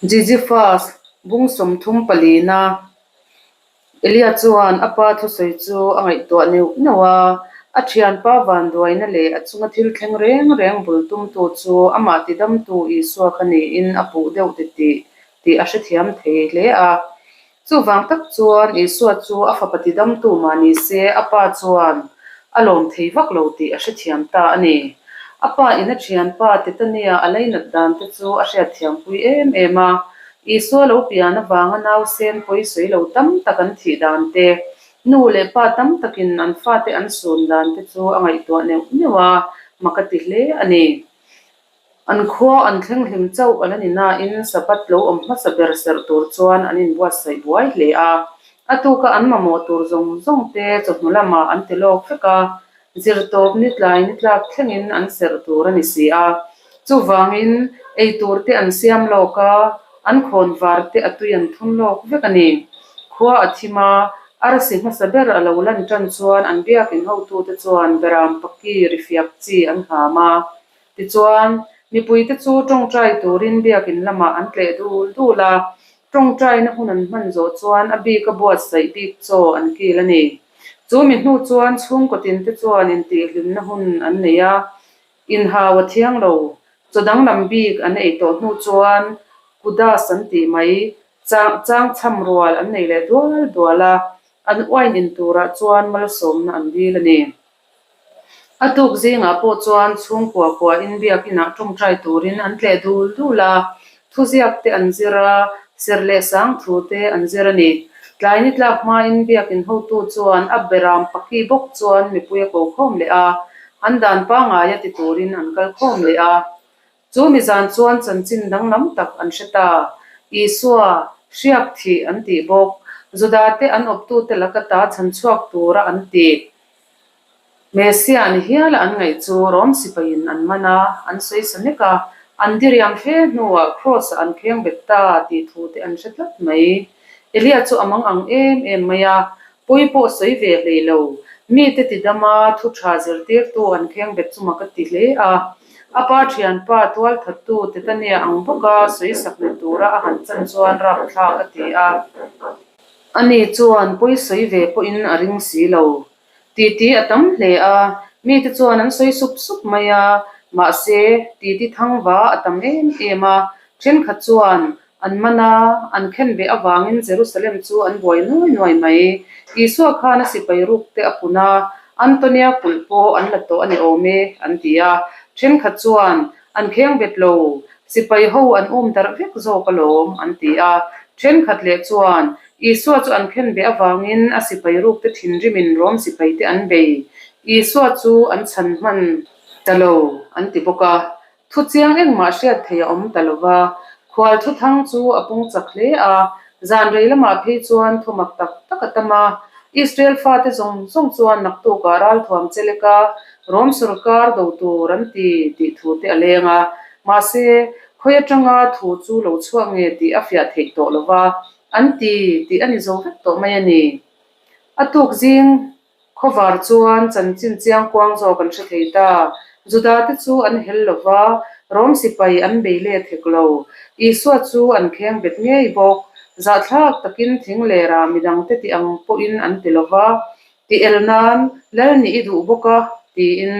Ziziphus bung 34na Elia chuan a pa thusawi chu a ngaihtuah neuh neuh a, a thianpa vanduaina leh a chunga thil thleng reng reng bul tumtu chu amah tidamtu Isua kha niin a puh deuh titih tih a hrethiam thei hle a. Chuvang tak chuan Isua chu a fapa tidamtu mah ni se a pa chuan a lawm thei vak lo tih a hrethiam ta a ni. A pa in a thianpa Tetania a lainat dan te chu a hriatthiampui em em a. Isua lo pian avanga nausen pawi sawi lo tam tak an thih dan te, nu leh pa tam takin an fate an sun dan te chu a ngaihtuah neuh neuh a, mak a ti hle a ni. An khua an thleng hlim chauh a la ni nain Sabbath lo awm hmasa ber serh tur chuan an inbuatsaih buai hle a. A tuka an mamawh tur zawng zawng te chawhnu lamah an ti lawk vek a, zirtawp ni tlai ni tlak thlengin an serh tur a ni si a. Chuvangin ei tur te an siam lawk a, an khawn var te a tui an thun lawk vek a ni. Khua a thim a, arsi hmasa ber a lo lan tan chuan an biakin hotute chuan beram paki rifiak chi an ham a. Tichuan, mipuite chu tawngtai turin biakin lamah an tleh dul dul a, tawngtaina hun an hman zawh chuan a bik a buatsaih bik chaw an kil a ni. Chu mi hnu chuan chhungkaw tinte chuan intihhlimna hun an nei a, inhau a thiang lo. Chaw danglam bik an ei tawh hnu chuan Kudas an tih mai, chang chang chham rual an nei leh dual dual a, an uain in turah chuan malsawmna an dil a ni. A tuk zingah pawh chuan chhungkua kuahin biakinah tawngtai turin an tleh dul dul a, thuziak te an zir a, serh leh sang thu te an zir a ni. Tlai ni tlak hmain biakin hotu chuan a beram paki bawk chuan mipui a ko khawm leh a, an dan pangaia ti turin an kal khawm leh a. Chu mi zan chuan chanchin danglam tak an hre ta. Isua, hriak thih an tih bawk. Judate an awptute laka ta chhan chhuak tura an tih. Messiah ni hiala an ngaih chu Rom sipaiin an man a, an sawi sa nek a, an diriam hle hnuah Kraws-ah an kheng bet ta tih thu te an hre tlat mai. Elia chu a mang ang em em mai a, pawi pawh sawi ve hlei lo. Mite ti dama thu tha zirtirtu an kheng bet chu mak a ti hle a. A pa thianpa tualthattu Tetania ang bawka sawisak ni tura a han chan chuan rapthlak a ti a. Ani chuan pawi sawi ve pawhin a ring si lo. Titi a tam hle a, mite chuan an sawi sup sup mai a, mahse titi thangva a tam em em a, thenkhat chuan an man a, an khen ve avangin Jerusalem chu an buai nuai nuai mai. Isua khan a sipai ruk te a pun a, Antonia kulh pawh an la tawh a ni awm e, an ti a, thenkhat chuan an kheng bet lo, sipai ho an um darh vek zawk alawm, an ti a, thenkhat leh chuan Isua chu an khen ve avangin a sipai rukte thinrimin Rom sipaite an bei. Isua chu an chhan hman ta lo an ti bawk a. Thu chiang engmah hriat thei a awm ta lo va. Khual thuthang chu a pung chak hle a, zan rei lamah phei chuan thu mak tak tak a tam a. Israel fate zawng zawng chuan naktukah ralthuam che leka Rom sorkar do tur an ti tih thu te a leng a. Mahse, khawi atanga thu chu lo chhuak nge tih a fiah theih tawh lo va. An ti tih a ni zo vek tawh mai a ni. A tuk zing khawvar chuan chanchin chiang kuang zawk an hre thei ta. Juda te chu an hel lo va, Rom sipai an bei let hek lo. Isua chu an kheng bet ngei bawk. Zahthlak takin thing lerah midangte ti ang pawhin an ti lo va. Ti el nan lal nih i duh bawk a, tiin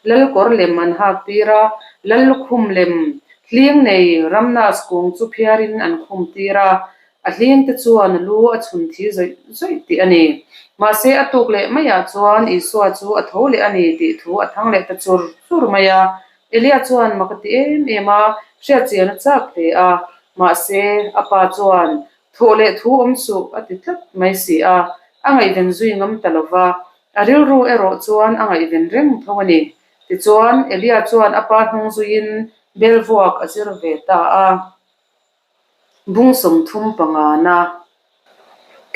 lal kawr lem an hak tir a, lal lukhum lem hling nei Ramnas kung chu phiarin an khum tir a, a hling te chuan a lu a chhun thi zawih zawih tih a ni. Mahse a tuk leh maiah chuan Isua chu a tho leh a ni tih thu a thang leh ta chur chur mai a, Elia chuan mak a ti em em a, hriatchian a chak hle a, mahse a pa chuan Thawh leh thu awm suh a ti tlat mai si a, a ngaihven zui ngam ta lo va, a rilru erawh chuan a ngaihven reng tho a ni. Tichuan, Elia chuan a pa hnung zuiin bel vuak a zir ve ta a. Bung 35 na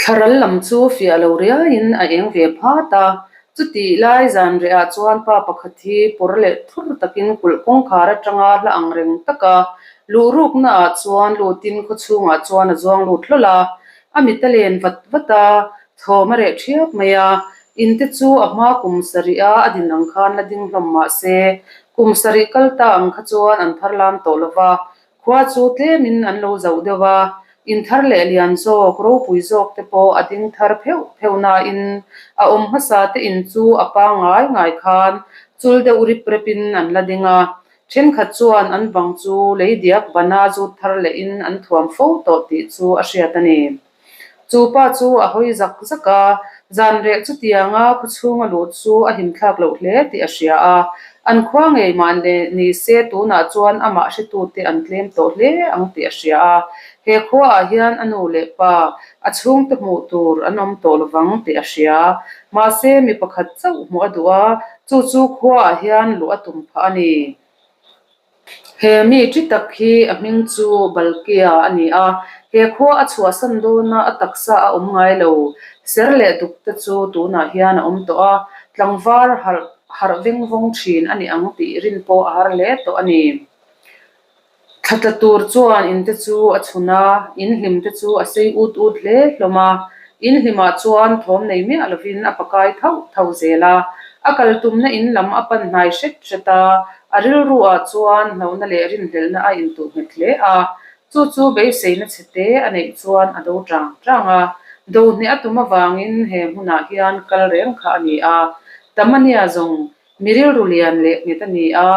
Thlaral lam chu fiah lo riaiin a eng ve phat a, chutih lai zan rehah chuan pa pakhat hi pawr leh thur takin kulh kawngkhar atanga hla ang reng taka Luh ruknaah chuan lutin khaw chhungah chuan a zuang lut hlawl a, a mit a len vat vat a, thawm a reh thiap mai a, in te chu a hma kum sarih a a din ang khan la ding hlawm mah se, kum sarih kal ta ang kha chuan an thar lam tawh lo va. Khua chu tlemin an lo zauh deuh a, in thar leh lian zawk, ropui zawk te pawh a ding thar pheuh pheuh nain a awm hmasa te in chu a pangngai ngai khan chul deuh rip repin an la ding a. Thenkhat chuan an bang chu lei diak bana zut thar lehin an thuam fo tawh tih chu a hriat a ni. Chu pa chu a hawi zak zak a, zan reh chutianga khawchhunga luh chu a himthlak loh hle tih a hria a. An khua ngei mah ni se tunah chuan amah hretute an tlem tawh hle ang tih a hria a. He khuaah hian a nu leh pa, a chhungte hmuh tur an awm tawh lovang tih a hria. Mahse mi pakhat chauh hmuh a duh a, chu chu khuaah hian luh a tum phah a ni. He mi ṭi tak hi a hming chu Balkia a ni a, he khua a chhuahsan dawna a taksa a awm ngai lo. Ser leh duk te chu tunah hian a awm tawh a, tlangvar harh harh veng vawng ṭhin a ni ang tih rin pawh a har hle tawh a ni. Thla tla tur chuan in te chu a chhun a, in hlim te chu a sei ut ut hle hlawm a. In hlimah chuan thawm nei miah lovin a pakai thauh thauh zel a. A kal tumna in lam a pan hnai hret hret a, a rilru ah chuan hlauhna leh rinhlelhna a intuh nghet hle a. Chu chu beiseina chhe te a neih chuan a do tang tang a. Do hneh a tum avangin he hmunah hian kal reng kha a ni a. Tamania zawng Mi rilru lian leh nghet a ni a,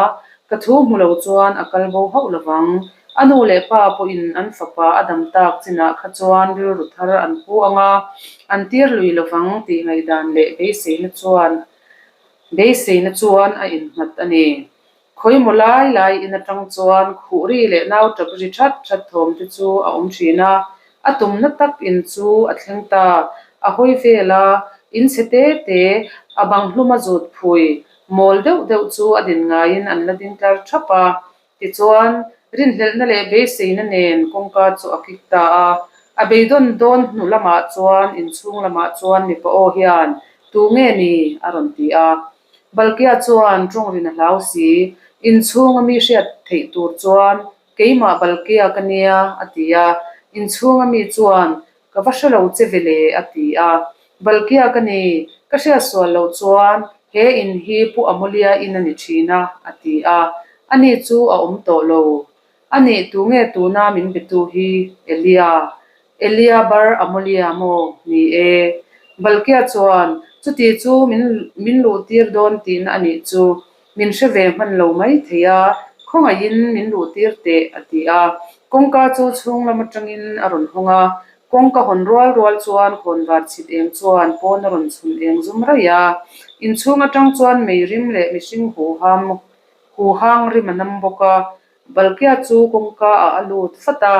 ka thu hmu lo chuan a kal bo hauh lovang. A nu leh pa pawhin an fapa a dam tak chinah kha chuan rilru thar an pu ang a, an tir lui lovang tih ngaihdan leh beiseina chuan beiseina chuan a innghat a ni. Khawimaw lai lai in atang chuan khuh ri leh nau tap ri that that thawm te chu a awm thin a, A tumna tak in chu a thleng ta. A hawi vel a, in chhe te te, a bang hluma zut phui, mawl deuh deuh chu a din ngaiin an la ding tlar thap a. Tichuan, rinhlelhna leh beiseina nen kawngka chu a kik ta a. A beidawn dawn hnu lamah chuan inchhung lamah chuan mipa aw hian, Tu nge ni? a rawn ti a. Balkia chuan tawngrin a hlau si. Inchhunga mi hriat theih tur chuan Keimah Balkia ka nia, a ti a. Inchhunga mi chuan, Ka va hre lo che ve le, a ti a. Balkia ka ni, ka hriat sual loh chuan he in hi Pu Amulia in a ni thin a, a ti a. Ani chu a awm tawh lo. A nih tunge tuna min betu hi? Elia. Elia bar Amulia maw? Ni e. Balkia chuan, Chuti chu min min luhtir dawn tihna a nih chu. Min hre ve hman lo mai thei a, khawngaihin min luh tir teh, a ti a. Kawngka chu chhung lam atangin a rawn hawng a, kawngka hawn rual rual chuan khawnvar chhit eng chuan pawn a rawn chhun eng zum raih a. Inchhung atang chuan mei rim leh mihring huham huhang rim a nam bawk a, Balkia chu kawngka ah a lut fat a.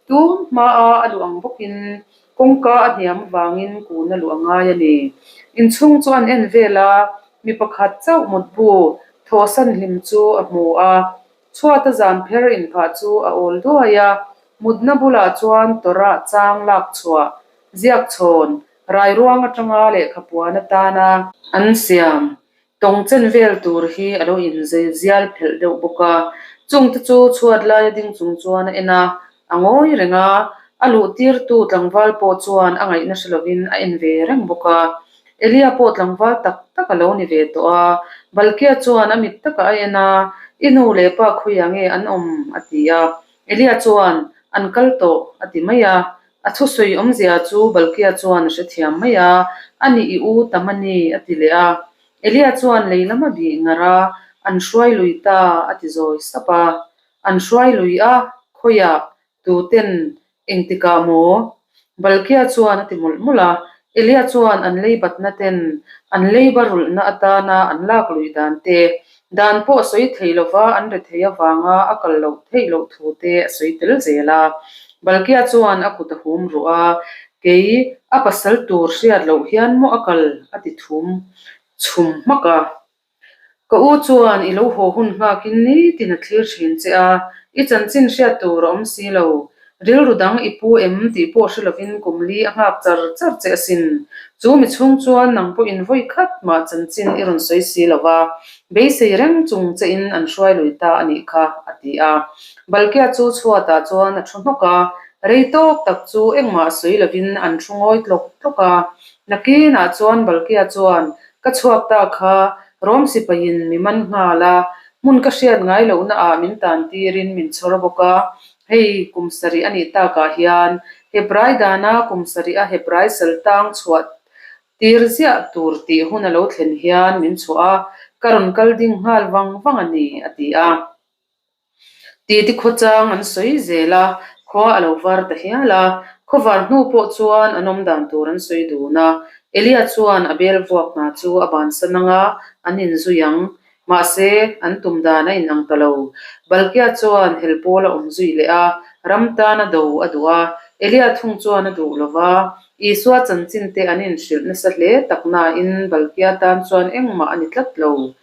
Tun hmaa a luh ang bawkin kawngka a hniam avangin kun a luh a ngai a ni. Inchhung chu an en vel a, mi pakhat chauh mutbu thawhsan hlim chu a hmu a. Chhuata zan pher inphah chu a awl duai a, mutna bulah chuan tawrah chang lak chhuah, ziak chhawn, rairuang atanga lehkhapuan atana an siam Tawng chen vel tur hi a lo inzei zial phelh deuh bawk a, chungte chu chhuat laia ding chung chuan a en a, a ngawi reng a, a luh tirtu tlangval pawh chuan a ngaihna hre lovin a en ve reng bawk a. Elia pawh tlangval tak tak a lo ni ve tawh a, Balkia chuan a mit takah a en a, I nu leh pa khawiah nge an awm? a ti a. Elia chuan, An kal tawh, a ti mai a. A thusawi awmzia chu Balkia chuan a hrethiam mai a, A nih i u tam a ni, a ti leh a. Elia chuan lei lam a bih ngar a, An hruai lui ta, a ti zawi sap a. An hruai lui a, khawiah, tuten, engtikah maw? Balkia chuan a ti mawlh mawlh a. Elia chuan an lei batna ten an leiba rulhna atana an lak lui dan te, dan pawh sawi thei lova an re thei avanga a kal loh theih loh thu te a sawi tel zel a. Balkia chuan a kut a hum ruh a, Kei a pasal tur hriat loh hian maw a kal? a ti thum chhum hmak a. Ka u chuan i lo haw hun nghakin nitin a thlir thin che a, i chanchin hriat tur a awm si lo. Rilru dang i pu em tih pawh hre lovin kum li a nghak char char che asin. Chu mi chhung chuan nang pawhin vawi khat mah chanchin i rawn sawi si lo va, beisei reng chung chein an hruai lui ta a nih kha, a ti a. Balkia chu chhuatah chuan a thu hnawk a, rei tawk tak chu engmah sawi lovin an thu ngawi tlawk tlawk a. Nakinah chuan Balkia chuan Ka chhuak ta kha Rom sipaiin mi man nghal a, hmun ka hriat ngai lohna ah min tan tirin min chhawr bawk a. Hei kum sarih a nih takah hian Hebrai dana kum sarih a Hebrai saltang chhuah tir ziah tur tih hun a lo thlen hian min chhuah a, ka rawn kal ding nghal vang vang a ni, a ti a. Titi khawchang an sawi zel a, khua a lo var ta hial a. Khawvar hnu pawh chuan an awm dan tur an sawi dun a. Elia chuan a bel vuak hna chu a bansan ang a, an inzui ang. Mahse, an tum dan a inang ta lo. Balkia chuan hel pawl a awm zui leh a, ram tana do a duh a. Elia thung chuan a duh lo va, Isua chanchin te an inhrilh nasa hle tak nain Balkia tan chuan engmah a ni tlat lo.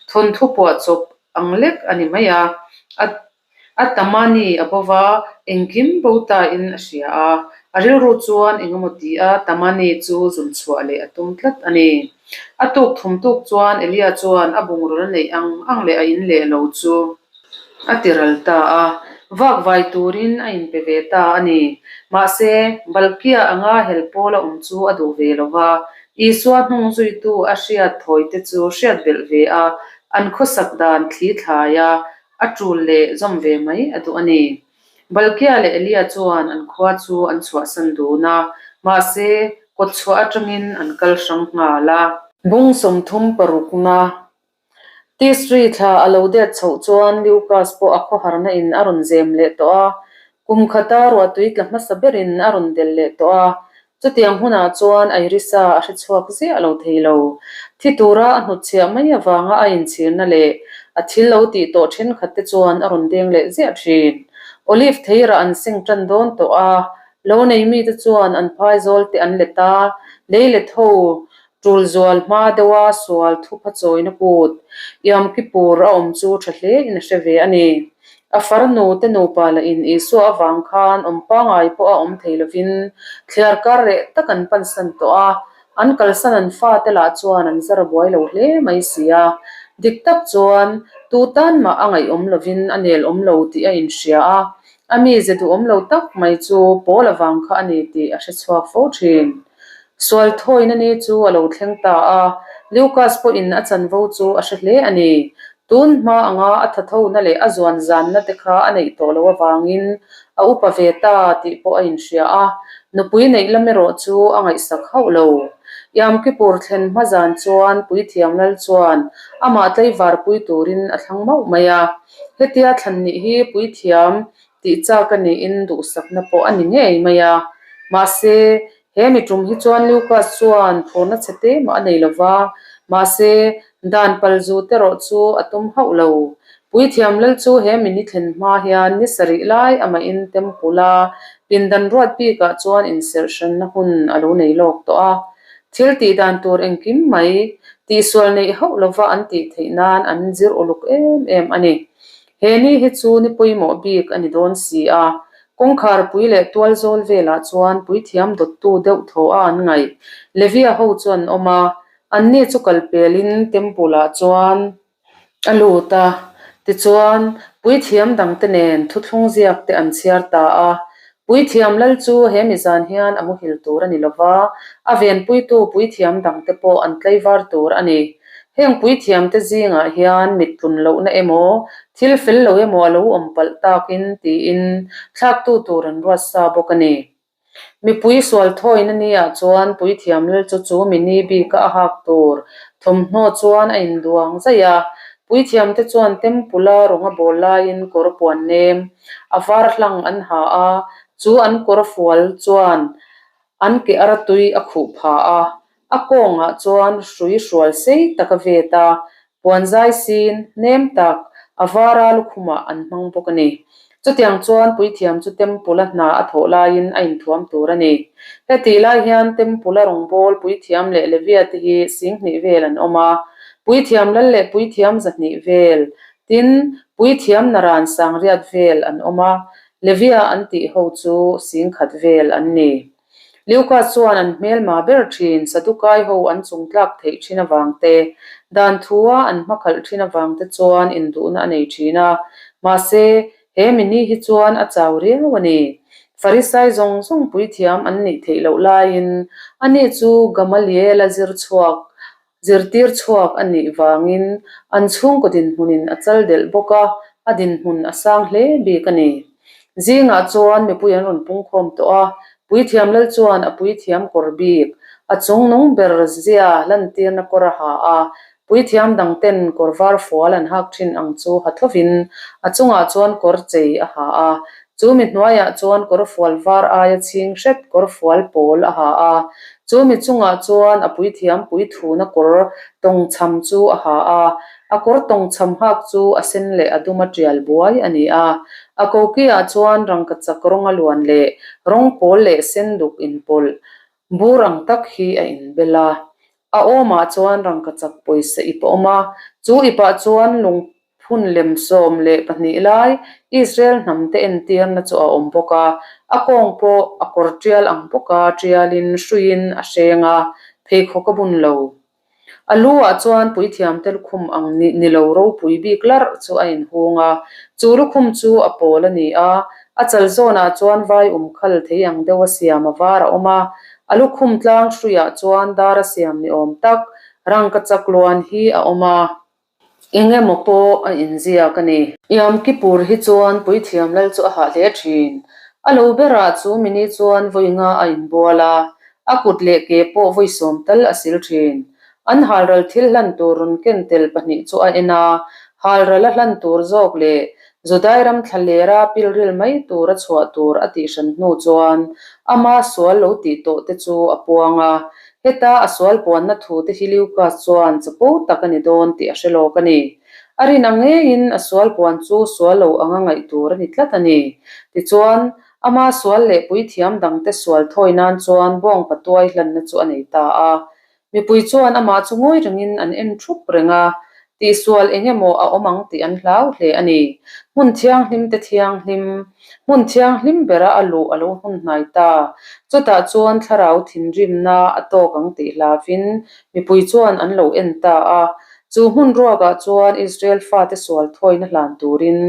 Thawnthu puahchawp ang lek a ni mai a, a a Tamani a bo va, engkim bo ta in a hria a, a rilru chuan engemaw ti a Tamani chu zun chhuah leh a tum tlat a ni. A tuk thum tuk chuan Elia chuan a bungrul neih ang ang leh a in leh lo chu a ti ral ta a, vak vai turin a inpe ve ta a ni. Mahse, Balkia anga hel pawl a awm chu a duh ve lo va, Isua hnung zuitu a hriat thawite chu hriat belh ve a, An khawsak dan thli thlai a, a tul leh zawm ve mai a duh a ni. Balkia leh Elia chuan an khua chu an chhuahsan dun a, mahse, kawtchhuah atangin an kal hrang nghal a. Bung 30 parukna Tisri thla a lo det chhoh chuan Lukas pawh a khawharna in a rawn zem leh tawh a, kum khata ruahtui tla hmasa berin a rawn del leh tawh a, Chutiang hunah chuan Airisa a hre chhuak ziah lo thei lo. Thi tura a hnutchhiah mai avanga a inchhirna leh a thil lo tih tawh thenkhat te chuan a rawn deng leh ziah thin. Olive theirah an seng tan dawn tawh a, lo nei mite chuan an phaizawl te an let a, lei let ho tul zual hma deuha sual thupha chawina kut Yom Kippur a awm chu tha hle in a hre ve a ni. A farnu te nupa lahin Isua avang khan awm pangai pawh a awm thei lovin thliar kar reh tak an pansan tawh a, an kalsan an fate lah chuan an zar buai lo hle mai si a. Dik tak chuan tu tan mah a ngaihawm lovin a nel awm lo tih a inhria a, a mize duhawm lo tak mai chu pawl avang kha a ni tih a hre chhuak fo thin. Sual thawina ni chu a lo thleng ta a, Lukas pawhin a chanvo chu a hre hle a ni. Tun hma anga a thathona leh a zuan zanna te kha a neih tawh loh avangin a upa ve ta tih pawh a inhria a, nupui neih lam erawh chu a ngaihsak hauh lo. Yom Kippur thlen hma zan chuan Puithiam Lal chuan amah tlaivar pui turin a thlang mauh mai a. Hetia thlan nih hi Puithiam tih chak a niin duhsakna pawh a ni ngei mai a. Mahse, He mi tum hi chuan Lucas chuan phurna chhe te mah a nei lo va, mahse, dan pal zu te rawh chu a tum hauh lo. Puithiam lal chu he mi ni thlen hma hian ni sarih lai amahin temple a pindan ruat bikah chuan inserh hranna hun a lo nei lawk tawh a. Thil tih dan tur engkim mai, tihsual neih hauh lova an tih theih nan an zir uluk em em a ni. He ni hi chu ni pawimawh bik a ni dawn si a, Kawngkhar pui leh tual zawl velah chuan puithiam dawttu deuh thaw a an ngaih. Levia ho chu an awm a, anni chu kal pelin temple ah chuan a lut a. Tichuan, puithiam dangte nen thuthlung ziak te an chhiar ta a. Puithiam lal chu he mi zan hian a muhil tur a ni lo va, a venpuitu puithiam dangte pawh an tlaivar tur a ni. Heng puithiamte zingah hian mit tlun lohna emaw, thil fel lo emaw a lo awm palh takin tiin thlaktu tur an ruat sa bawk a ni. Mipui sual thawina niah chuan puithiam lal chu chu mini bika a hak tur thawmhnaw chuan a induang zaih a. Puithiamte chuan temple-a rawng a bawl laiin kawr puan nem a var hlang an ha a, chu an kawr fual chuan an ke ara tui a khuh pha a. A kawngah chuan hrui hrual sei tak a vet a, puan zai sin nem tak a vara lukhumah an hmang bawk a ni. Chutiang chuan puithiam chu temple-a hna a thawh laiin a inthuam tur a ni. Hetih lai hian temple-a rawngbâwl puithiam leh Levia te hi singhnih vel an awm a, puithiam lal leh puithiam zahnih vel, tin, puithiam naran sangriat vel an awm a, Levia an tih ho chu singkhat vel an ni. Luka chuan an hmelma ber thin Sadukai ho an chungtlak theih thin avang te, dan thua an hmakhalh thin avang te chuan induhna a nei thin a. Mahse, he mini hi chuan a chau riau a ni. Farisai zawng zawng puithiam an nih theih loh laiin ani chu Gamaliel-a zir chhuak Zirtir chhuak a nih vangin an chhungkaw dinhmunin a chal delh bawk a, a dinhmun a sang hle bik a ni. Zingah chuan mipui an rawn pungkhawm tawh a, Puithiam lal chuan a puithiam kawr bik, a chung nung ber zia lantirna kawr a ha a, puithiam dang ten kawr var fual an hak thin ang chu ha thovin a chungah chuan kawr chei a ha a, chu mi hnuaiah chuan kawr fual var aia chhing hret kawr fual pawl a ha a, chu mi chungah chuan a puithiam puithuna kawr tawngchham chu a ha a, A kawr tawngchham hak chu a sen leh a dum a tial buai a ni a, a kokiah chuan rangkachak rawng a luan leh rawng pawl leh sen duk inpawlh bur ang tak hi a inbel a. A awmah chuan rangkachak pawisa ip a awm a, chu ipah chuan lungphun lem 12 lai Israel hnamte entirna chu a awm bawk a, a kawng pawh a kawr tial ang bawka tialin hruiin a hreng a, pheikhawk a bun lo. A lu ah chuan puithiamte lukhum ang ni lo ropui bik larh chu a inhung a, chu lukhum chu a pawl a ni a, a chal zawnah chuan vai um khal thei ang deuh a siam a var a awm a, a lukhum tlang hruiah chuan dar a siam ni awm tak rangkachak luan hi a awm a. Eng emaw pawh a inziak a ni. Iam Kippur hi chuan puithiam lal chu a hah hle thin. A lo berah chu mini chuan vawi nga a inbual a, a kut leh ke pawh vawi sawm tal a sil thin. An halral thil hlan tur rawn ken tel pahnih chu a en a, halral a hlan tur zawk leh Judai ram thlalera pilril mai tur a chhuah tur a tihhran hnu chuan ama sual lo tih tawh te chu a puang a, Heta a sual puanna thute hi Lukas chuan chapo tak a ni dawn tih a hre lawk a ni. A rin ang ngeiin a sual puan chu sual lo anga ngaih tur a ni tlat a ni. Tichuan, ama sual leh puithiam dangte sual thawi nan chuan bawng patuai hlanna chu a nei ta a. Mipui chuan amah chu ngawi rengin an en thup reng a, Tihsual eng emaw a awm ang tih an hlau hle a ni. Hmun thianghlim te thianghlim, hmun thianghlim bera a luh a lo hun hnai ta. Chutah chuan thlarau thinrimna a tawk ang tih hlavin mipui chuan an lo en ta a. Chu hmun ruakah chuan Israel fate sual thawina hlan turin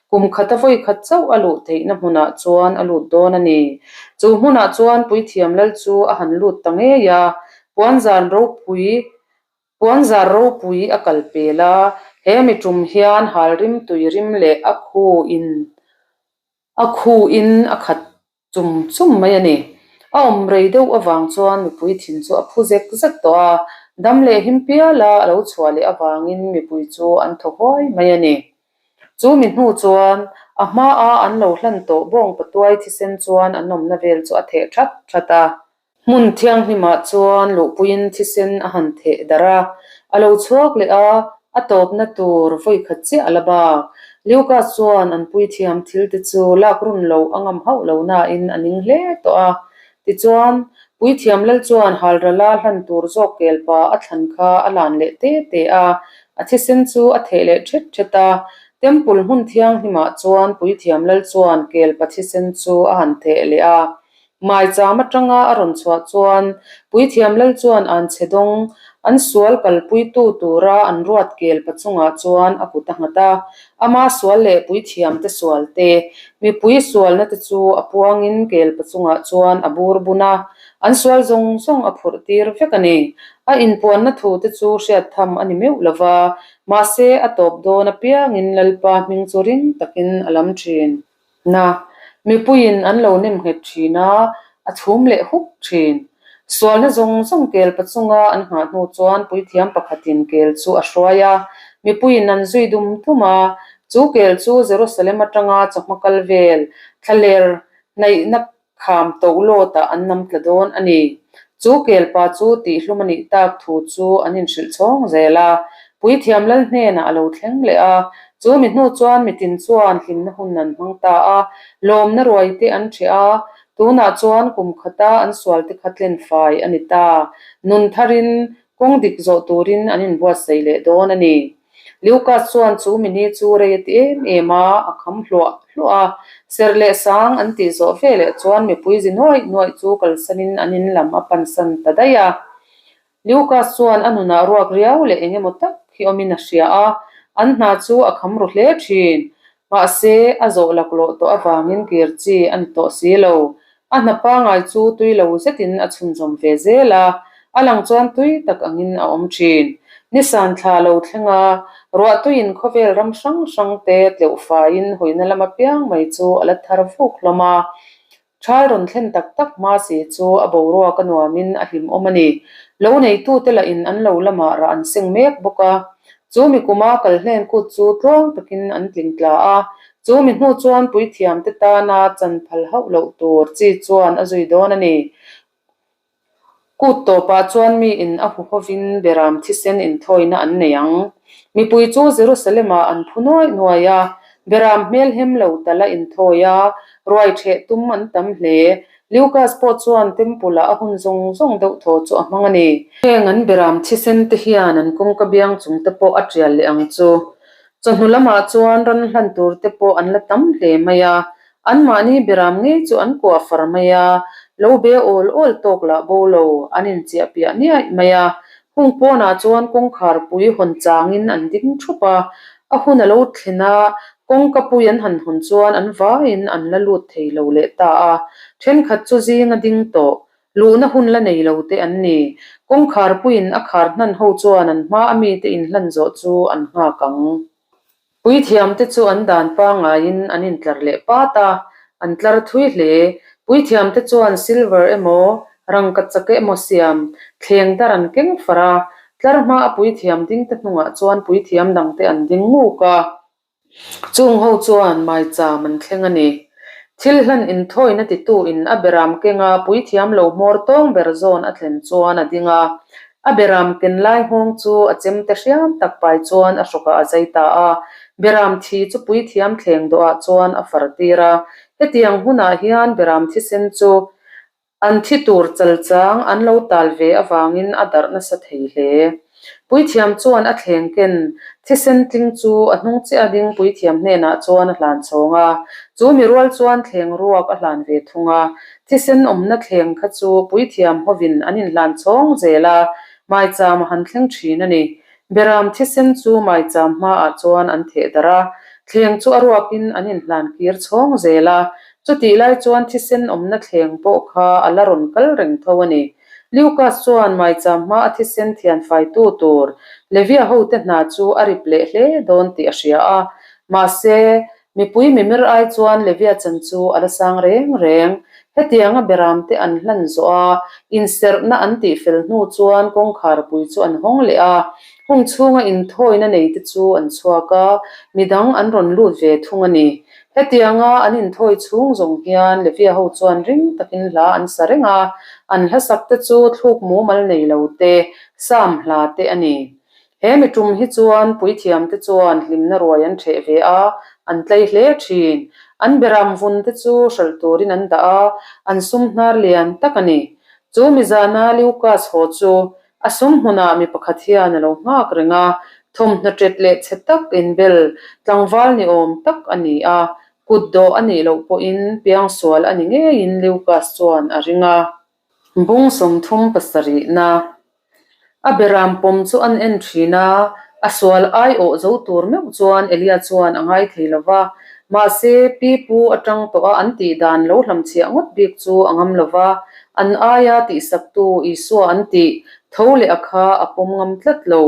kum khata vawi khat chauh a luh theihna hmunah chuan a lut dawn a ni. Chu hmunah chuan Puithiam Lal chu a han lut ta ngei a, puanzan ropui Puanzar ropui a kal pel a, he mi tum hian hal rim tui rim leh a khu in a khu in a khat chum chum mai a ni. A awm rei deuh avang chuan mipui thin chu a phu zek zek tawh a, dam leh him piala a lo chhuah leh avangin mipui chu an thaw huai mai a ni. Chu mi hnu chuan a hmaa an lo hlan tawh bawng patuai thisen chuan an awmna vel chu a theh that that a. Hmun thianghlimah chuan luhpuiin thisen a han theh darh a, a lo chhuak leh a, a tawpna tur vawi khat chiah a la bak. Lukas chuan an puithiam thil te chu lak run loh a ngam hauh lo nain a ning hle tawh a. Tichuan, puithiam lal chuan halrala hlan tur zawk kelpa a thlan kha a lan leh te te a, a thisen chu a theh leh thet thet a. Temple hmun thianghlimah chuan puithiam lal chuan kelpa thisen chu a han theh leh a. Maicham atanga a rawn chhuah chuan Puithiam Lal chuan an chhe dawng, an sual kalpuitu tura an ruat kel pa chungah chuan a kut a nghat a. Ama sual leh Puithiamte sual te, mipui sualna te chu a puangin kel pa chungah chuan a bur bun a, an sual zawng zawng a phurh tir vek a ni. A inpuanna thu te chu hriat tham a ni meuh lo va, mahse a tawp dawn apiangin Lalpa hming chu ring takin a lam thin. Na, mipuiin an lo nem nghet thin a, a chhum leh huk thin. Sualna zawng zawng kel pachunga an nghah hnu chuan puithiam pakhatin kel chu a hruai a, mipuiin an zui dum dum a. Chu kel chu Jerusalem atanga chawhma kal vel thlaler hnaihna Kham to lawtah an nam tla dawn a ni. Chu kelpa chu tihhlum a nih tak thu chu an inhrilh chhawng zel a. Puithiam lal hnenah a lo thleng leh a. Chu mi hnu chuan mitin chuan hlimna hun an hmang ta a, lawmna ruai te an ṭheh a. Tunah chuan kum khata an sual te kha tlen fai a ni ta. Nun tharin kawng dik zawh turin an inbuatsaih leh dawn a ni. Lukas chuan chu mini chu rei a ti em em a, a kham hluah hluah a. Serh leh sang an tih zawh ve leh chuan mipui zi nuaih nuaih chu kalsanin an in lam a pansan ta daih a. Lukas chuan a nunah ruak riau leh eng emaw tak hi awmin a hria a, an hna chu a kham ru hle thin. Mahse, a zawh laklawh tawh avangin kir chi a ni tawh si lo. A hna pangai chu tui lo zetin a chhunzawm ve zel a, a lang chuan tui tak angin a awm thin. Nisan thla lo thleng a, ruahtuiin khawvel ram hrang hrang te tleuh faiin hawina lam apiang mai chu a la thar vuk hlawm a. Thal rawn thlen tak tak hma si chu a boruak a nuamin a hlimawm a ni. Lo neitute lahin an lo lamah rah an seng mek bawk a. Chu mi kuma kal hlen kut chu tluang takin an tling tla a. Chu mi hnu chuan puithiamte tana chan phal hauh loh tur chi chuan a zui dawn a ni. Kut tawpah chuan miin a huhovin beram thisen inthawina an nei ang. Mipui chu Jerusalem-ah an phu nuai nuai a, beram hmelhem lo tala inthawi a, ruai ṭheh tum an tam hle. Lukas pawh chuan Temple-ah a hun zawng zawng deuh thaw chu a hmang a ni. Heng an beram thisen te hian an kawngka biang chung te pawh a ṭial leh ang chu. Chawhnu lamah chuan ran hlan tur te pawh an la tam hle mai a, Anmahni beram ngei chu an kuah far mai a, lo be awl awl tawk lah bo lo, an inchiah piah niaih mai a. Hung pawnah chuan kawngkhar pui hawn changin an ding thup a, a hun a lo thlen a, kawngka pui an han hawn chuan an vaiin an la lut thei lo leh ta a. Thenkhat chu zinga ding tawh, luhna hun la nei lo te an ni. Kawngkhar puiin a khar hnan ho chuan an hma a mite inhlan zawh chu an nghak ang. Puithiamte chu an dan pangaiin an intlar leh pat a, an tlar thui hle. Puithiamte chuan silver emaw, rangkachak emaw siam thleng dar an keng far a, tlar hma a puithiam dingte hnungah chuan puithiam dangte an ding nguk a. Chung ho chuan maicham an thleng a ni. Thil hlan inthawina titu in a beram kenga puithiam lo hmawr tawng ber zawn a thlen chuan a ding a, A beram ken lai nghawng chu a chemte hriam tak pai chuan a hrawkah a zai ta a. Beram thi chu puithiam thleng dawhah chuan a far tir a. Hetiang hunah hian beram thisen chu an thi tur chalchang an lo tal ve avangin a darh nasa thei hle. Puithiam chuan a thleng ken thisen tling chu a hnung chiah a ding puithiam hnenah chuan a hlan chhawng a. Chu mi rual chuan thleng ruak a hlan ve thung a. Thisen awmna thleng kha chu puithiam hovin an inhlan chhawng zel a, maicham a han thleng thin a ni. Beram thisen chu maicham hmaah chuan an theh darh a, thleng chu a ruakin an inhlan kir chhawng zel a, chutih lai chuan thisen awmna thleng pawh kha a la rawn kal reng tho a ni. Lukas chuan maicham hma a thisen thianfaitu tur Levia hote hna chu a rip leh hle dawn tih a hria a, mahse, Mipui mimir ai chuan Levia chan chu a la sang reng reng. Hetianga beramte an hlan zawh a, inserhna an tihfel hnu chuan kawngkhar pui chu an hawng leh a. Hung chhunga inthawina neite chu an chhuak a, midang an rawn lut ve thung a ni. Hetianga an inthawi chhung zawng hian Levia ho chuan ring takin hla an sa reng a, an hlasakte chu thluk mumal nei lo te, Psalm hla te a ni. He mi tum hi chuan puithiamte chuan hlimna ruai an ṭheh ve a, an tlei hle ṭhin. An beram vun te chu hralh turin an dah a, an sum hnar lian tak a ni. Chu mi zana Lukas haw chu a sum hmunah mi pakhat hian a lo nghak reng a, thawmhnaw ṭet leh chhe tak inbel tlangval ni awm tak a ni a, kut dawh a nih loh pawhin piangsual a ni ngeiin Lukas chuan a ring a. Bung 37na A beram pawm chu an en thin a, a sual aiawh zo tur meuh chuan Elia chuan a ngai thei lo va. Mahse, pi pu atang tawh a an tih dan lo hlamchhiah ngawt bik chu a ngam lo va, an aia tihsaktu Isua an tih tho leh a kha a pawm ngam tlat lo.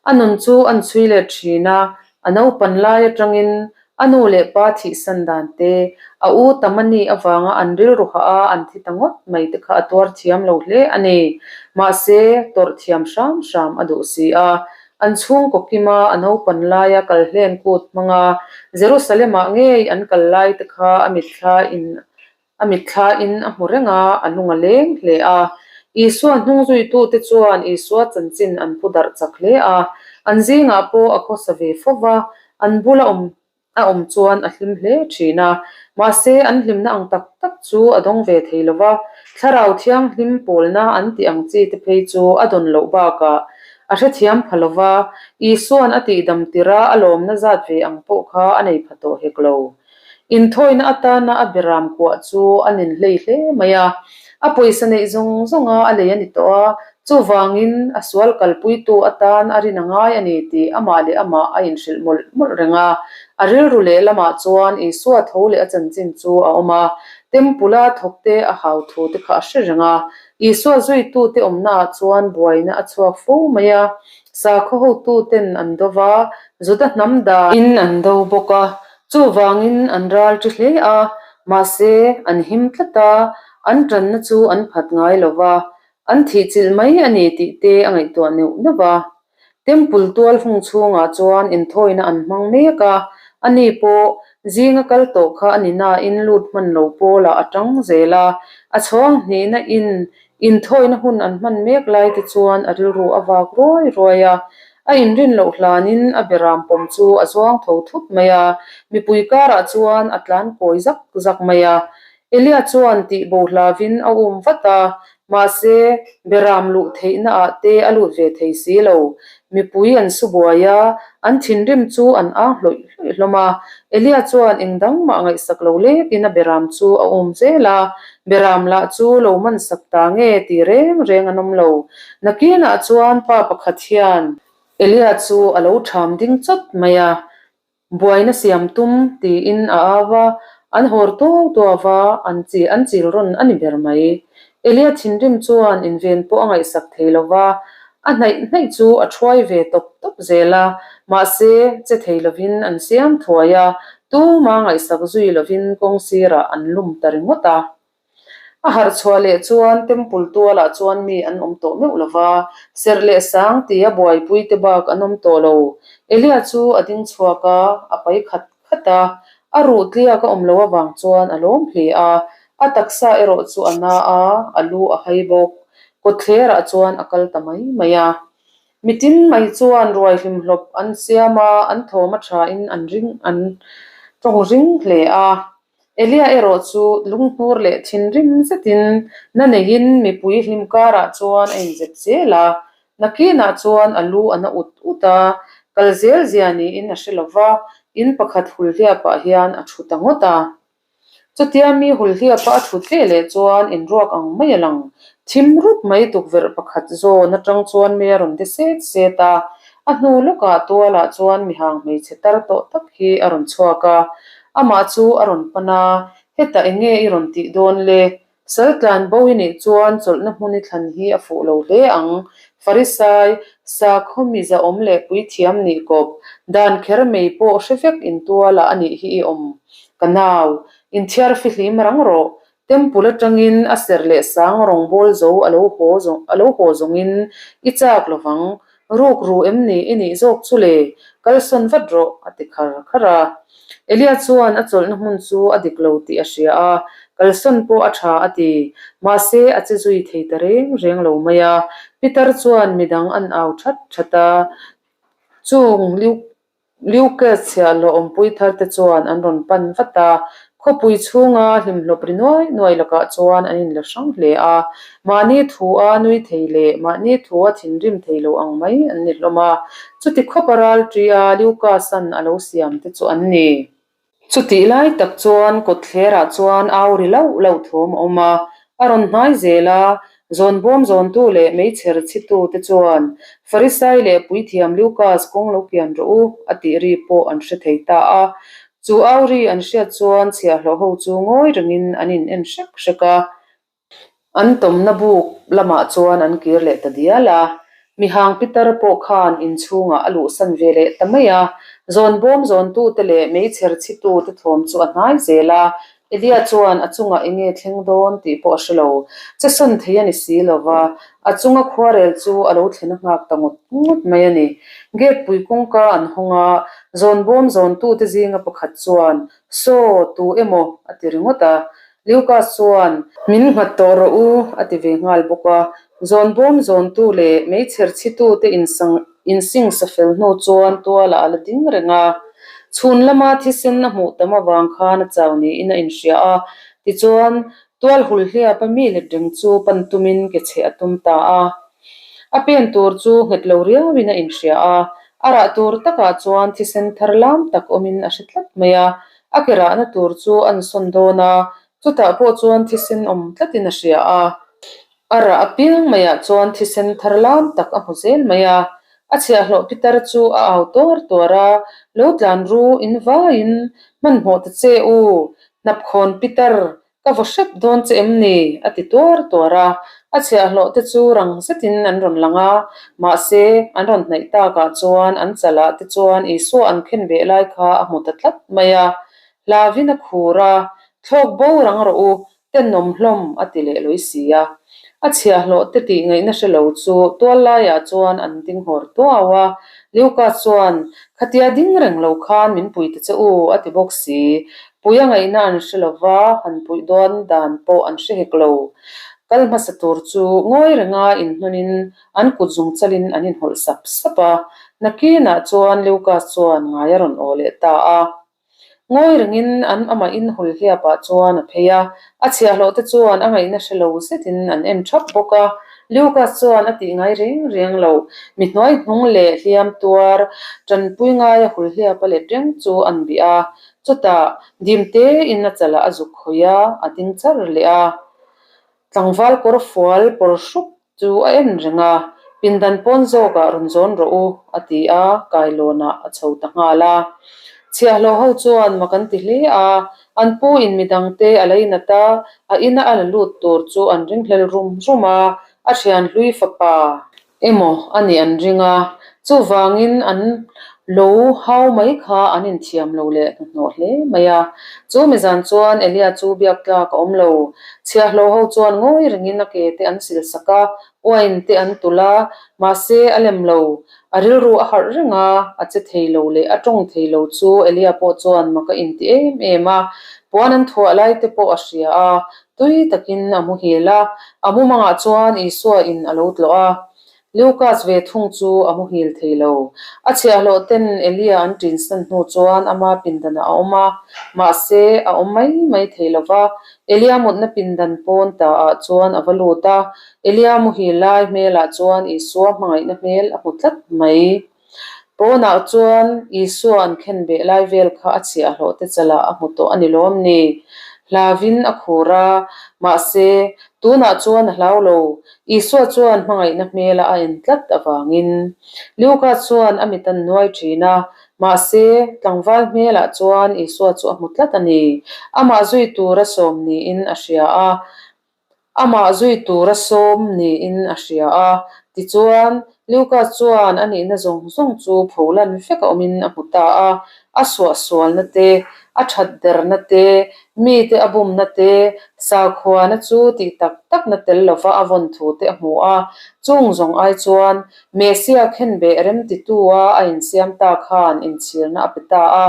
A nun chu an chhui let thin a, a naupan lai atangin a nu leh pa thihsan dan te, a u tam a nih avanga an rilru hah a an thi ta ngawt mai te kha a tuar thiam lo hle a ni. Mahse, tawrh thiam hram hram a duh si a. An chhungkaw kima a naupan laia kal hlen kut hmanga Jerusalem-ah ngei an kal lai te kha a mitthla in A mitthlain a hmu reng a, a lung a leng hle a. Isua hnungzuitute chuan Isua chanchin an pu darh chak hle a. An zingah pawh a khawsa ve fo va, an bula awm a awm chuan a hlim hle thin a. Mahse, an hlimna ang tak tak chu a dawng ve thei lo va, Thlarau Thianghlim pawlna an tih ang chi te phei chu a dawn loh bakah a hrethiam pha lo va, Isua'n a tihdam tirh a a lawmna zat ve ang pawh kha a nei pha tawh hek lo. Inthawina atana a beram kuah chu a nin hlei hle mai a, a pawisa neih zawng zawnga a lei a ni tawh a, chuvangin a sual kalpuitu atan a rin a ngai a ni tih amah leh amah a inhrilh mawlh mawlh reng a. A rilru leh lamah chuan Isua tho leh a chanchin chu a awm a. Temple-a thawkte a hau thu te kha a hre reng a. Isua zuitute awmnaah chuan buaina a chhuak fo mai a, sakhaw hotuten an do va, Juda hnam danin an do bawk a, chuvangin an ral ṭi hle a, mahse an him tlat a, an ṭanna chu an phat ngai lo va, an thihchilh mai a ni tih te a ngaihtuah neuh neuh a. Temple tual hung chhungah chuan inthawina an hmang mek a, ani pawh zinga kal tawh kha a ni nain lut hman lo pawlah a tang zel a, a chhawng hnihna in inthawina hun an hman mek lai te chuan a rilru a vak ruai ruai a, a inrin loh hlanin a beram pawm chu a zuang tho thut mai a, mipui karah chuan a tlan kawi zak zak mai a. Elia chuan tih bo hlavin a um vat a, mahse beram luh theihna ah te a lut ve thei si lo. Mipui an su buai a, an thinrim chu an ang hlawih hlawih hlawm a. Elia chuan eng dang mah ngaihsak lo lekin a beram chu a um zel a, beram lah chu lo mansak ta nge ti reng reng an awm lo. Nakinah chuan pa pakhat hian Elia chu a lo ṭham ding chawt mai a, Buaina siam tum tiin a au a, an hawr tuau tuau va, an chi an chil rawn a ni ber mai. Elia thinrim chuan inven pawh a ngaihsak thei lo va, a hnaih hnaih chu a thuai ve tawp tawp zel a, mahse che thei lovin an siam thuai a, tuma ngaihsak zui lovin kawng sirah an lum ta ringawt a. A harh chhuah leh chuan Temple tualah chuan mi an awm tawh meuh lo va, serh leh sang tia buaipui te bak an awm tawh lo. Elia chu a ding chhuak a, a pai khat khat a, a ruh tliak a awm loh avang chuan a lawm hle a, a taksa erawh chu a na a, a lu a hai bawk. Kawtthlerah chuan a kal ta mai mai a. Mitin mai chuan ruai hlimhlawp an siam a, an thawm a thain an ring an tawng ring hle a. Elia erawh chu lunghnur leh thinrim zetin na neiin mipui hlim karah chuan a inzep zel a, nakinah chuan a lu a na ut ut a, kal zel zia niin a hre lo va, in pakhat hulhliapah hian a thu ta ngawt a. Chutia mi hulhliapa a thut ve leh chuan inruak ang mai a lang. Thim rup mai tukverh pakhat zawn atang chuan mei a rawn de set set a, a hnu lawkah tualah chuan mihang hmeichhe tar tawh tak hi a rawn chhuak a, Amah chu a rawn pan a, Hetah eng nge i rawn tih dawn le? Sal tlan bo i nih chuan chawlhna hmun i thlan hi a fuh lo hle ang. Farisai, sakhaw mi zahawm leh puithiam nih kawp, dan kher mei pawh hre vek intualah a nih hi i awm. Ka nau, inthiar fihlim rang rawh. Temple atangin a serh leh sang rawngbâwl zo a lo haw a lo haw zawngin i châk lovang. Ruk ru em ni i nih zawk chu le? Kalsawn vat rawh, a ti khar khar a. Elia chuan a chawlhna hmun chu a dik lo tih a hria a, kalsawn pawh a tha a ti. Mahse, a che zui thei ta reng reng lo mai a. Peter chuan midang an au that that a, Chung Lucas chhiahhlawh awmpui thar te chuan an rawn pan vat a, khawpui chhunga hlimhlawp ri nuai nuai lakah chuan an inla hrang hle a, mahni thu a nui thei leh mahni thu a thinrim thei lo ang mai an ni hlawm a, chuti khawpa ral ṭia Lucas-a'n a lo siam te chu an ni. Chutih lai tak chuan kawtthlerah chuan au ri lauh lauh thawm a awm a, a rawn hnai zel a, zawn bawm zawntu leh meichher chhitu te chuan Farisai leh puithiam Lukas kawng lo kian rawh u a tih ri pawh an hre thei ta a. Chu au ri an hriat chuan chhiahhlawh ho chu ngawi rengin an in en hrek hrek a. An tawmna buk lamah chuan an kir leh ta dial a, mihang pitar pawh khan inchhungah a luhsan ve leh ta mai a, zawn bawm zawntute leh meichher chhitute thawm chu a hnai zel a, Elia chuan a chungah eng nge thleng dawn tih pawh a hre lo, che sawn thei a ni si lo va, a chunga khuarel chu a lo thlen a nghak ta ngawt ngawt mai a ni. Gate pui kawngka an hawng a, zawn bawm zawntute zinga pakhat chuan, Saw, tu emaw? a ti ringawt a. Lucas chuan, Min nghat tawh rawh u, a ti ve nghal bawk a. Zawn bawm zawntu leh meichher chhitute insing sa fel hnu chuan tualah a la ding reng a. Chhun lama thisen a hmuh tam avang khan a chau niin a inhria a. Tichuan, tual hul hliapa mi let reng chu pan tumin ke cheh a tum ta a. A pen tur chu nghet lo riauin a inhria a. A rah tur takah chuan thisen thar lam tak awmin a hre tlat mai a. A ke rahna tur chu an sawn dawn a, chutah pawh chuan thisen awm tlatin a hria a. A rah apiang maiah chuan thisen thar lam tak a hmu zel mai a. A chhiahhlawh pitar chu a au tuar tuar a, Lo tlan ru, in vaiin hmanhmawh ta che u, hnapkhawn pitar! Ka vaw hrep dawn che em ni? a ti tuar tuar a. A chhiahhlawh te chu rang zetin an rawn lang a, mahse, an rawn hnaih takah chuan an chalah te chuan Isua an khen beh lai kha a hmu ta tlat mai a. Hlavin a khur a, Thlawk bo rang rawh u, Tenawm hlawm a ti leh lui si a. A chhiahhlawh te tih ngaihna hre lo chu tual laiah chuan an ding hawr tuau a. Luka chuan, Khatia ding reng lo khan min pui ta che u a ti bawk si. Pui a ngaihna an hre lo va, han puih dawn dan pawh an hre hek lo. Kal hmasa tur chu ngawi renga inhnawnin an kut zung chalin an inhawlh sap sap a. Nakinah chuan Luka chuan ngai a rawn aw leh ta a. Ngawi rengin an amah in hul hliapah chuan a phei a, a chhiahhlawh te chuan a ngaihna hre lo zetin an en thap bawk a. Lucas chuan a tih ngai reng reng lo, mi hnuai hnung leh hliam tuar tanpui ngaia hul hliapa let reng chu an bih a, chutah dim tein a chalah a zuk khawih a, a ding char leh a. Tlangval kawr fual pawr hrup chu a en reng a, pindan pawn zawkah rawn zawn rawh u, a ti a, kailawnah a chho ta nghal a. Chhiahhlawh ho chuan mak an ti hle a, an pu in midangte a leinat a, a ina a la lut tur chu an ringhlel rum rum a, a thian hlui fapa emaw a nih an ring a, chuvangin an lo hau mai kha an inthiam lo leh hnuhnawh hle mai a. Chu mizan chuan Elia chu biak tlak a awm lo. Chhiahhlawh ho chuan ngawi rengin a ke te an sil sak a, uain te an tulh a, mahse a lem lo. A rilru a harh reng a, a che thei lo leh a tawng thei lo chu Elia pawh chuan mak a inti em em a, puan an thuah lai te pawh a hria a, Tui takin a muhil a, a mumangah chuan Isua in a lo tlawh a. Lukas ve thung chu a muhil thei lo. A chhiahhlawh ten Elia an ṭinsan hnu chuan ama pindanah a awm a, mahse a awm mai mai thei lo va. Elia mutna pindan pawn ta ah chuan a va lut a, Elia muhil lai hmelah chuan Isua hmangaihna hmel a hmu tlat mai. Pawnah chuan Isua an khen beh lai vel kha a chhiahhlawh te chalah a hmu tawh a ni lawm ni? Hlavin a khur a, mahse, tunah chuan a hlau lo. Isua chuan hmangaihna hmela a en tlat avangin. Luka chuan a mit an nuai thin a, mahse, tlangval hmelah chuan Isua chu a hmu tlat a ni. Amah zui tura sawm niin a hria a. Amah zui tura sawm niin a hria a, tichuan Lucas chuan a nihna zawng zawng chu pholan vek a awmin a hmu ta a, a suahsualna te, a that derna te, mite a bumna te, sakhuana chu tih tak takna tel lova a vawn thu te a hmu a, chung zawng ai chuan Messia khenbeh remtitua a insiam ta khan inchhirna a pe ta a.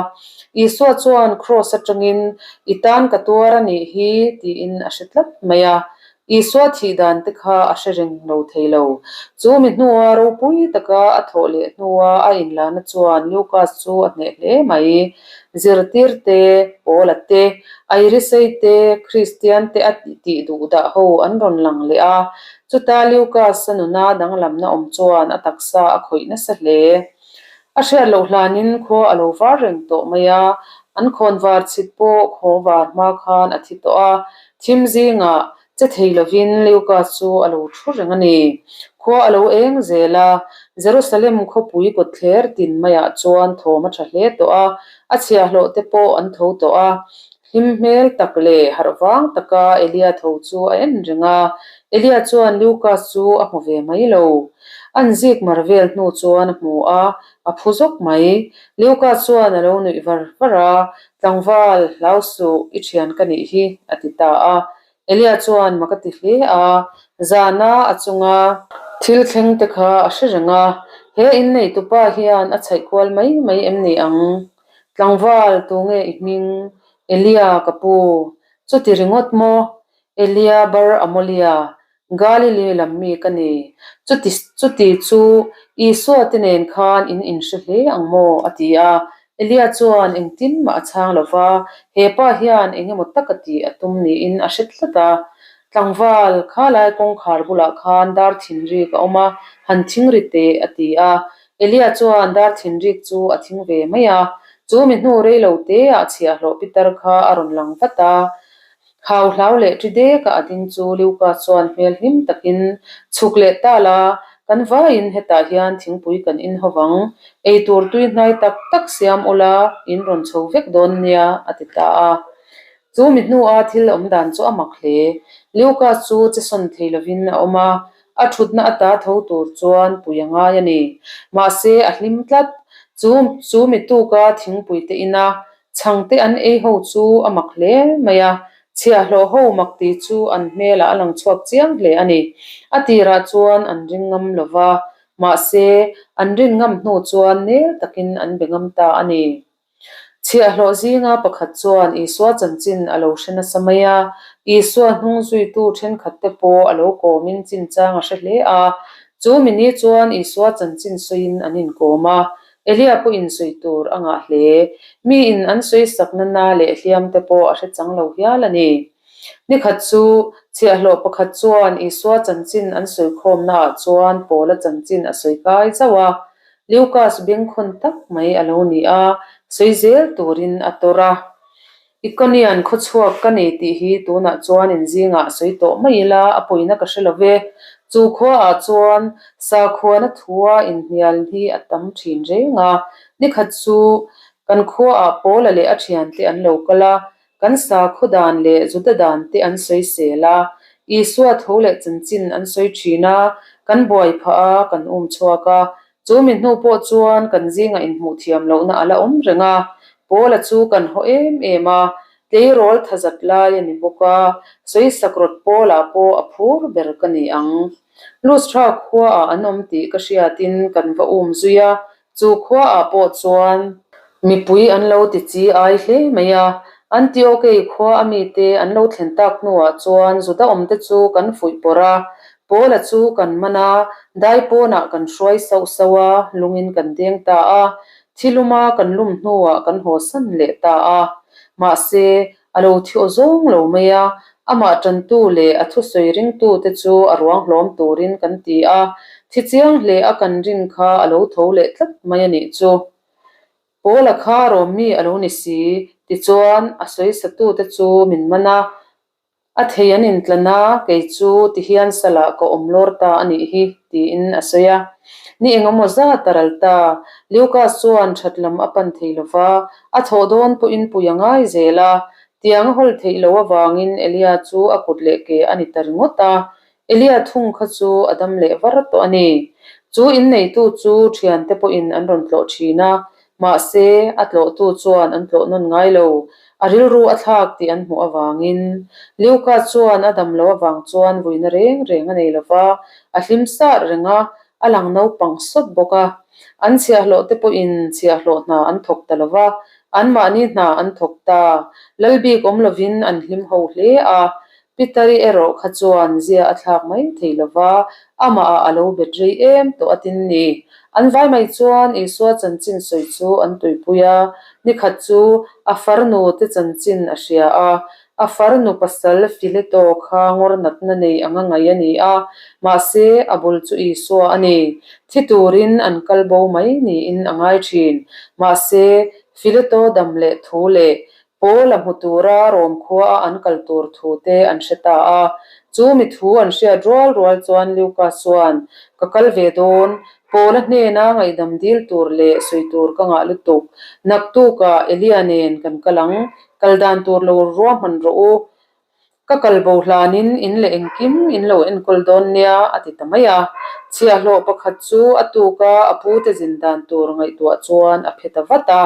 Isua chuan Kraws atangin, I tan ka tuar a nih hi, tiin a hre tlat mai a. Isua thih dan te kha a hre reng lo thei lo. Chu mi hnua ropui taka a thawh leh hnua a inlana chuan Lukas chu a hneh hle mai. Zirtir te, Paula te, Airisei te, Kristian te a tih duh dah ho an rawn lang leh a. Chuta Lukas-a nuna danglamna awm chuan a taksa a khawih nasa hle. A hriat loh hlanin khua a lo var reng tawh mai a, an khawn var chhit pawh khaw var hma khan a thi tawh a, thim zingah che thei lovin Luka chu a lo thu reng a ni. Khua a lo eng zel a, Jerusalem khawpui kawtthler tin maiah chuan thawm a tha hle tawh a, a chhiahhlawh te pawh an tho tawh a, hlim hmel tak leh harh vang taka Elia tho chu a en reng a, Elia chuan Lukas chu a hmu ve mai lo. An zik mar vel hnu chuan a hmu a, a phu zawk mai. Lukas chuan a lo nuih var var a, Tlangval, hlau suh, i thian ka nih hi, a ti ta a. Elia chuan mak a ti hle a, zana a chunga thil thleng te kha a hre reng a, he inneitupa hian a chhaih kual mai mai em ni ang? Tlangval, tunge i hming? Elia, ka pu. Chuti ringawt maw? Elia bar Amolia, Galili lam mi ka ni. Chuti chuti chu Isua te nen khan in inhre hle ang maw? a ti a. Elia chuan engtin mah a chhang lo va, he pa hian eng emaw taka tih a tum niin a hre tlat a. Tlangval, kha lai kawngkhar bulah khan dar thinrik a awm a, han thing ri teh, a ti a. Elia chuan dar thinrik chu a thing ve mai a. Chu mi hnu rei lo teah chhiahhlawh pitar kha a rawn lang vat a. Hau hlau leh ṭi deka a ding chu Luka chuan hmel hlim takin chhuk leh ta la, kan vaiin hetah hian thingpui kan in ho vang, eitur tui hnai tak tak siam ula in rawn chho vek dawn nia, a ti ta a. Chu mi hnua thil awm dan chu a mak hle. Lucas chu che sawn thei lovin a awm a, a thutna ata tho tur chuan pui a ngai a ni. Mahse, a hlim tlat. Chu chu mi tuka thingpui te ina chhangte an ei ho chu a mak hle mai a, chhiahhlawh ho mak tih chu an hmelah a lang chhuak chiang hle a ni. A tirah chuan an ring ngam lo va, mahse, an rin ngam hnu chuan nel takin an be ngam ta a ni. Chhiahhlawh zinga pakhat chuan Isua chanchin a lo hre nasa mai a, Isua hnung zuitu thenkhatte pawh a lo kawmin chinchang a hre hle a. Chu mi ni chuan Isua chanchin sawiin an inkawm a, Elia pawhin sawi tur a ngah hle. Miin an sawi sakna na leh hliamte pawh a hre chang lo hial a ni. Nikhat chu chhiahhlawh pakhat chuan Isua chanchin an sawi khawmnaah chuan Paula chanchin a sawi kai zauh a, Lucas bengkhawn tak mai a lo ni a, sawi zel turin a tawrh a. Ikonian khawchhuak ka nei tih hi tunah chuan inzingah sawi tawh mai ila a pawina ka hre lo ve. Chu khuaah chuan sakhuana thua inhnial hi a tam thin reng a. Nikhat chu kan khuaah Paula leh a thiante an lo kal a, Kan sakhaw dan leh Juda dan te an sawi sel a, Isua tho leh chanchin an sawi thin a, kan buai phah a, kan um chhuak a. Chu mi hnu pawh chuan kan zingah inhmuh thiam lohna a la awm reng a, Paula chu kan haw em em a, tleirawl tha zat lai a ni bawk a, sawisak rawt Paula pawh a phur ber ka ni ang. Lustra khuaah an awm tih ka hriatin kan va um zui a, Chu khuaah pawh chuan mipui an lo ti chi ai hle mai a, Antiokei khua a mite an lo thlen tak hnuah chuan Juda awmte chu kan fuih pawrh a, Paula chu kan man a, daipawnah kan hruai sauh sauh a, lungin kan deng ta a, thiluma kan lum hnuah kan hawsan leh ta a. Mahse, A lo thi aw zawng lo mai a, amah tantu leh a thusawi ringtute chu a ruang hlawm turin kan ti a, thi chiang hle a kan rin kha a lo tho leh tlat mai a nih chu. Paula kha rawm mi a lo ni si, tichuan a sawisatute chu min man a, a thei an intlan a, kei chu tihian salah ka awm lawr ta a nih hi, tiin a sawi a. Ni engemaw zat a ral ta, Lucas chuan that lam a pan thei lo va, A thawh dawn pawhin pui a ngai zel a, tiang a hawl theih loh avangin Elia chu a kut leh ke a ni ta ringawt a, Elia thung kha chu a dam leh var tawh a ni. Chu inneitu chu thiante pawhin an rawn tlawh thin a, mahse a tlawhtu chuan an tlawh nawn ngai lo, a rilru a thlak tih an hmuh avangin. Luka chuan a dam loh avang chuan vuina reng reng a nei lo va, a hlim sar reng a, A lang naupang sawt bawk a, an chhiahhlawh te pawhin chhiahhlawh hna an thawk ta lo va, anmahni hna an thawk ta. Lalbik awm lovin an hlim ho hle a, Pitari erawh kha chuan zia a thlak mai thei lo va, amahah a lo bet rei em tawh a tin ni. An vai mai chuan Isua chanchin sawi chu an tuipui a, nikhat chu a farnu te chanchin a hria a, A farnu pasal Fileto kha ngawr natna nei anga ngaih a ni a, mahse a bul chu Isua a ni. Thi turin an kal bo mai niin a ngai thin. Mahse, Fileto dam leh thu leh Paula hmu tura Rom khuaa an kal tur thu te an hre ta a. Chu mi thu an hriat rual rual chuan Luka chuan, Ka kal ve dawn, Paula hnena ngaihdam dil tur leh sawi tur ka ngah lutuk. Naktukah Elia nen kan kal ang, Kal dan tur lo ruahman rawh u. Ka kal bo hlanin in leh engkim in lo enkawl dawn nia, a ti ta mai a. Chhiahhlawh pakhat chu a tuka a pute zin dan tur ngaihtuah chuan a phe ta vat a.